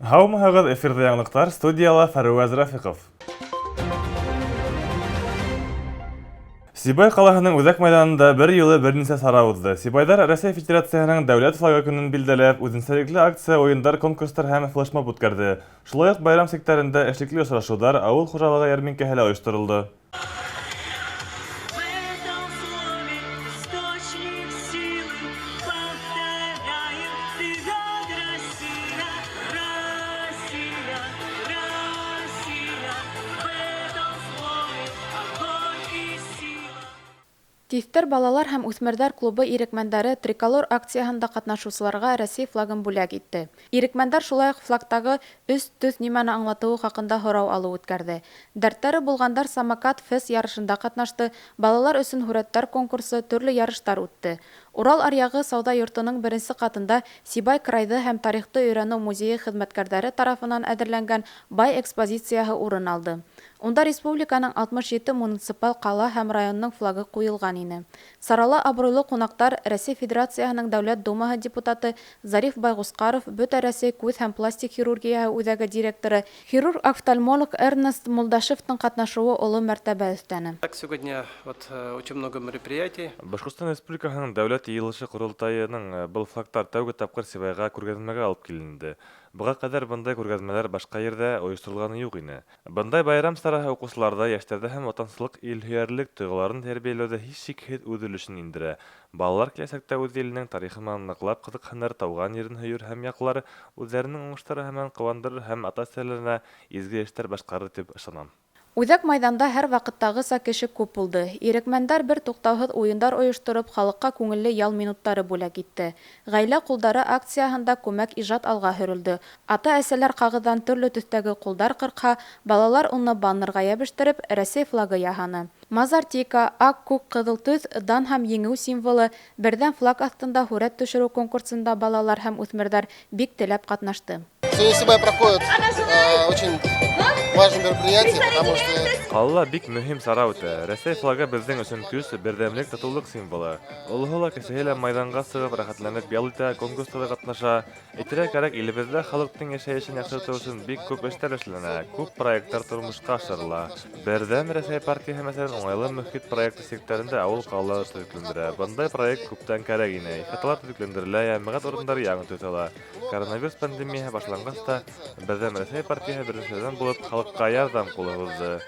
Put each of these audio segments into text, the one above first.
Һаумыһығыҙ, эфирҙа яңылыҡтар, студияла Фәруәз Рафиҡов. Сибай ҡалаһының үҙәк майҙанында бер юлы бер нисә сара уҙҙы. Сибайҙар Рәсәй Федерацияһының дәүләт флагы көнөн билдәләп, үҙенсәлекле акция, уйындар, конкурстар һәм флешмоб үткәрҙе. Шулай уҡ байрам сиктәрендә эшлекле осрашыуҙар, ауыл хужалығы йәрминкәһе лә ойошторолдо. Тиҫтер балалар һәм үҫмерҙәр клубы ирекмәндәре Триколор акцияһында ҡатнашыусыларға Рәсәй флагын бүләк итте. Ирекмәндәр шулай уҡ флагтағы өс төҫ нимәне аңлатыуы хаҡында һорау алыу үткәрҙе. Дәрттәре булғандар Самокат фест ярышында ҡатнашты, балалар өсөн һүрәттәр конкурсы, төрлө ярыштар үтте. Урал аръягы сауҙа йортоноң беренсе ҡатында Сибай крайҙы һәм тарихты өйрәнеү музейы хеҙмәткәрҙәре тарафынан әҙерләнгән бай экспозицияһы урын алды. Унда республиканың 67 муниципаль ҡала һәм районының флагы ҡуйылған ине. Сарала абруйлы ҡунаҡтар Рәсәй Федерацияһының Дәүләт Думаһы депутаты Зариф Байғусҡаров, Бөтә Рәсәй күҙ һәм пластик хирургияһы үҙәге директоры, хирург-офтальмолог Эрнест Мулдашевтың ҡатнашыуы оло мәртәбә өҫтәне. Так, сегодня вот очень много мероприятий. Башҡортостан Республикаһының Дәүләт Йыйылышы-Ҡоролтайының был флагтар тәүге тапҡыр Сибайға күргәҙмәгә алып киленде. Быға ҡәҙәр бындай күргәҙмәләр башҡа ерҙә ойошторолғаны юҡ ине. Бындай байрам сараһы уҡыусыларҙа, йәштәрҙә һәм ватансылыҡ, илһөйәрлек тойғоларын тәрбиәләүҙә һис шикһеҙ үҙ өлөшөн индерә. Балалар киләсәктә үҙ иленең тарихы менән ныҡлап ҡыҙыҡһыныр, тыуған ерен һөйөр һәм яҡлар, үҙҙәренең уңыштары менән ҡыуандырыр һәм ата-әсәләренә изге эштәр башҡарыр тип ышанам. Үҙәк майҙанда һәр ваҡыттағыса кеше күп булды. Ирекмәндәр бер туҡтауһыҙ уйындар ойоштороп, халыҡҡа күңелле ял минуттары бүләк итте. Ғаилә ҡулдары акцияһында күмәк ижад алға һөрөлдө. Ата-әсәләр ҡағыҙҙан төрлө төҫтәге ҡулдар ҡырҡһа, балалар уны баннерға йәбештереп, Рәсәй флагы яһаны. Мазартика, ак, күк, ҡыҙыл төҫ, дан һәм еңеү символы, берҙәм флаг аҫтында һүрәт төшөрөү конкурсында балалар һәм үҫмерҙәр бик теләп ҡатнашты. Сегодня в Сибае проходит очень важное мероприятие, потому что Ҡалала бик мөһим сара үтә. Рәсәй флагы беҙҙең өсөн көс, берҙәмлек, татыулыҡ символы. Олоһо ла, кесеһе лә майҙанға сығып, рәхәтләнеп ял итә, конкурстарҙа ҡатнаша. Әйтергә кәрәк, илебеҙҙә халыҡтың йәшәйешен яҡшыртыу өсөн бик күп эштәр эшләнә, күп проекттар тормошҡа ашырыла. Берҙәм Рәсәй партияһы, мәҫәлән, Уңайлы мөхит проекты сиктәрендә ауыл-ҡалаларҙы төҙөкләндерә. Бындай проект күптән кәрәк ине. Ихаталар төҙөкләндерелә, йәмәғәт урындары яңы төҫ ала. Коронавирус пандемияһы башланғас та, Берҙәм Рәсәй партияһы беренселәрҙән булып халыҡҡа ярҙам ҡулы һуҙҙы.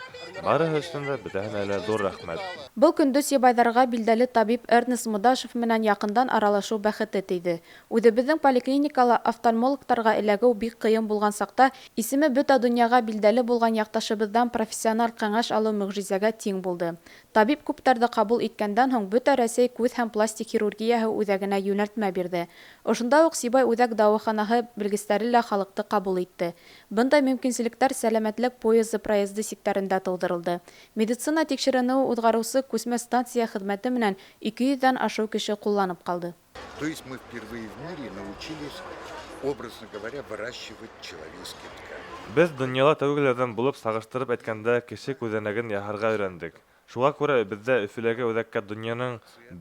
Барыһы өсөн дә, бөтәһенә лә ҙур рәхмәт. Был көндө сибайҙарға билдәле табип Эрнест Мудашев менән яҡындан аралашыу бәхете тейҙе. Үҙебеҙҙең поликлиникала офтальмологтарға эләгеү бик ҡыйын булған саҡта, исеме бөтә донъяға билдәле булған яҡташыбыҙҙан профессиональ кәңәш алыу мөғжизәгә тиң булды. Табип күптәрҙе ҡабул иткәндән һуң Бөтә Рәсәй күҙ һәм пластик хирургияһы үҙәгенә йүнәлтмә бирҙе. Ошонда уҡ Сибай үҙәк дауаханаһы белгестәре лә халыҡты ҡабул итте. Бындай мөмкинселектәр Сәләмәтлек поезы проезды сиктәрендә тыуҙырылды. Медицина тикшеренеүе уҙғарыусы күсмә станция хеҙмәте менән 200 ҙән ашыу кеше ҡулланып ҡалды. То есть мы впервые в мире научились, образно говоря, выращивать человеческие ткани. Беҙ донъяла тәүгеләрҙән булып, сағыштырып әйткәндә, кеше күҙәнәген яһарға өйрәндек. Шуға күрә беҙҙә Өфөләге үҙәккә донъяның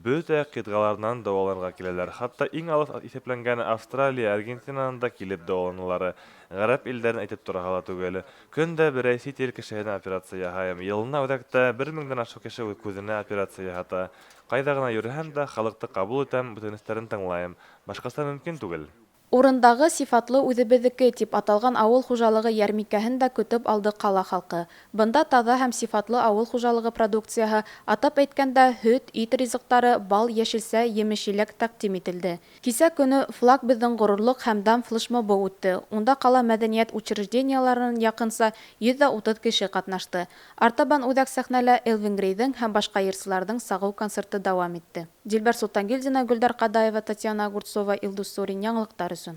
бөтә ҡитғаларынан дауаланырға киләләр. Хатта иң алыҫ иҫәпләнгән Австралия, Аргентинанан да килеп дауаланалар. Ғәрәп илдәрен әйтеп тораһы ла түгел. Көн дә берәй сит ил кешеһенә операция яһайым. Йылына үҙәктә бер меңдән ашыу кеше күҙенә операция яһата. Ҡайҙа ғына йөрөһәм дә, халыҡты ҡабул итәм, үтенестәрен тыңлайым. Башҡаса мөмкин түгел. Урындағы Сифатлы үҙебеҙҙеке тип аталған ауыл хужалығы йәрминкәһен дә көтөп алды ҡала халҡы. Бында таҙа һәм сифатлы ауыл хужалығы продукцияһы, атап әйткәндә, һөт, ит ризыҡтары, бал, йәшелсә, емеш-еләк тәҡдим ителде. Кисә көнө Флаг беҙҙең ғорурлыҡ һәм дан флешмобы үтте. Унда ҡала мәҙәниәт учреждениеларынан яҡынса 130 кеше ҡатнашты. Артабан үҙәк сәхнәлә Элвин Грейҙың һәм башҡа йырсыларҙың сағыу концерты дауам итте. Дилбәр Солтангилдина, Гөлдәр Ҡадаева, Татьяна Огурцова, Илдус Сурин. Яңылыҡтар өсөн.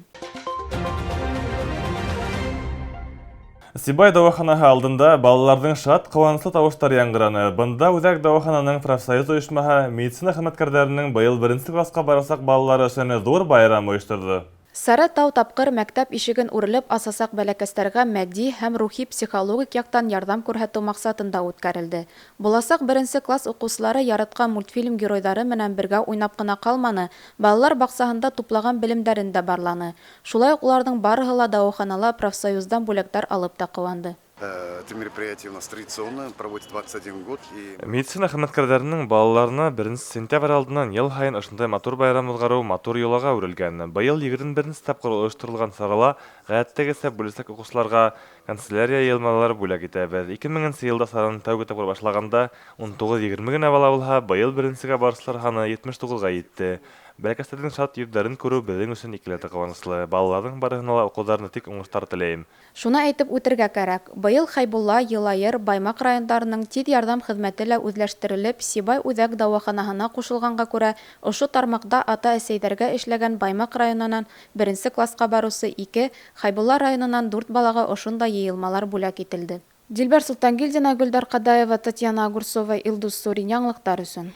Сибай дауаханаһы алдында балаларҙың шат, ҡыуаныслы тауыштары яңғыраны. Бында үҙәк дауахананың профсоюз ойошмаһы медицина хеҙмәткәрҙәренең быйыл беренсе класҡа барасаҡ балалары өсөн ҙур байрам ойошторҙо. Сара тәү тапҡыр мәктәп ишеген үрелеп асасаҡ бәләкәстәргә матди һәм рухи-психологик яҡтан ярҙам күрһәтеү маҡсатында үткәрелде. Буласаҡ беренсе класс уҡыусылары яратҡан мультфильм геройҙары менән бергә уйнап ҡына ҡалманы, балалар баҡсаһында туплаған белемдәрен дә барланы. Шулай уҡ уларҙың барыһы ла дауаханала профсоюздан бүләктәр алып та ҡыуанды. Это мероприятие у нас традиционное, проводится 21 год. И Медицина хеҙмәткәрҙәренең балаларына 1 сентябрь алдынан йыл һайын ошондай матур байрам уҙғарыу матур йолаға әүерелгән. Быйыл 21-нсе тапҡыр ойошторолған сарала ғәҙәттәгесә бүләсәк уҡыусыларға канцелярия йыйылмалары бүләк итәбеҙ. 2000 йылда сараны тәүге тапҡыр башлағанда 19-20 генә бала булһа, быйыл беренсегә барыусылар һаны 79-ға етте. Бәләкәстәрҙең шат йөҙҙәрен күреү беҙҙең өсөн икеләтә ҡыуаныслы. Балаларҙың барыһына ла уҡыуҙарында тик уңыштар теләйем. Шуны әйтеп үтергә кәрәк, быйыл Хәйбулла, Йылайыр, Баймаҡ райондарының тиҙ ярҙам хеҙмәте лә үҙләштерелеп, Сибай үҙәк дауаханаһына ҡушылғанға күрә, ошо тармаҡта ата-әсәйҙәргә эшләгән Баймаҡ районынан беренсе класҡа барыусы ике, Хәйбулла районынан дүрт балаға ошондай йыйылмалар бүләк ителде. Дилбәр Солтангилдина, Гөлдар Ҡадаева, Татьяна Огурцова, Илдус Сурин яңылыҡтар өсөн.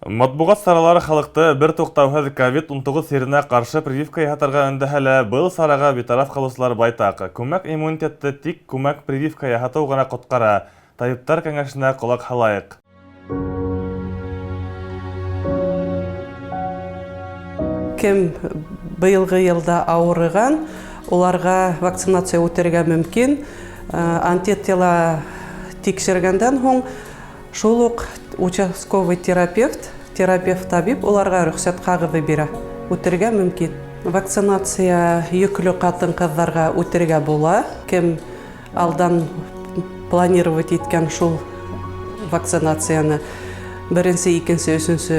Матбуғат саралары халыҡты бер туҡтауһыҙ COVID-19 сиренә ҡаршы прививка яһатырға өндәһә лә, был сараға битараф ҡалыусылар байтаҡ. Күмәк иммунитетты тик күмәк прививка яһатыу ғына ҡотҡара. Табиптар кәңәшенә ҡолаҡ һалайыҡ. Кем быйылғы йылда ауырыған, уларға вакцинация үтергә мөмкин. Антитела тикшергәндән һуң шул уҡ участковый терапевт, терапевт табип уларға рөхсәт ҡағыҙы бирә. Үтергә мөмкин. Вакцинация йөклө ҡатын-ҡыҙҙарға үтергә була. Кем алдан планировать иткән шул вакцинацияны беренсе, икенсе, өсөнсө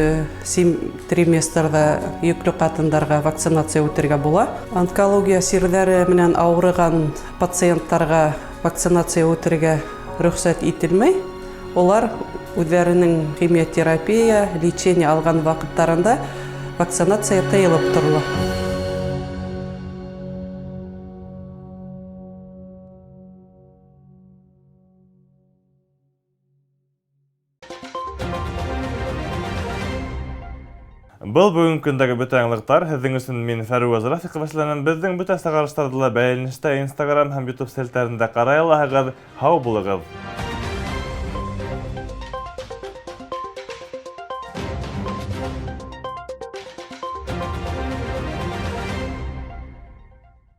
триместрҙа йөклө ҡатындарға вакцинация үтергә була. Онкология сирҙәре менән ауырыған пациенттарға вакцинация үтергә рөхсәт ителмәй. Улар үҙҙәренең химиотерапия, лечение алған ваҡыттарында вакцинация тыйылып торола. Был бөгөнгө көндәге бөтә яңылыҡтар. Һеҙҙең өсөн мин Фәруаз Рафиҡов эшләнем. Беҙҙең бөтә сығарыштарҙы ла Бәйләнештә Instagram һәм YouTube селтәрендә ҡарай алаһығыҙ. Һау булығыҙ!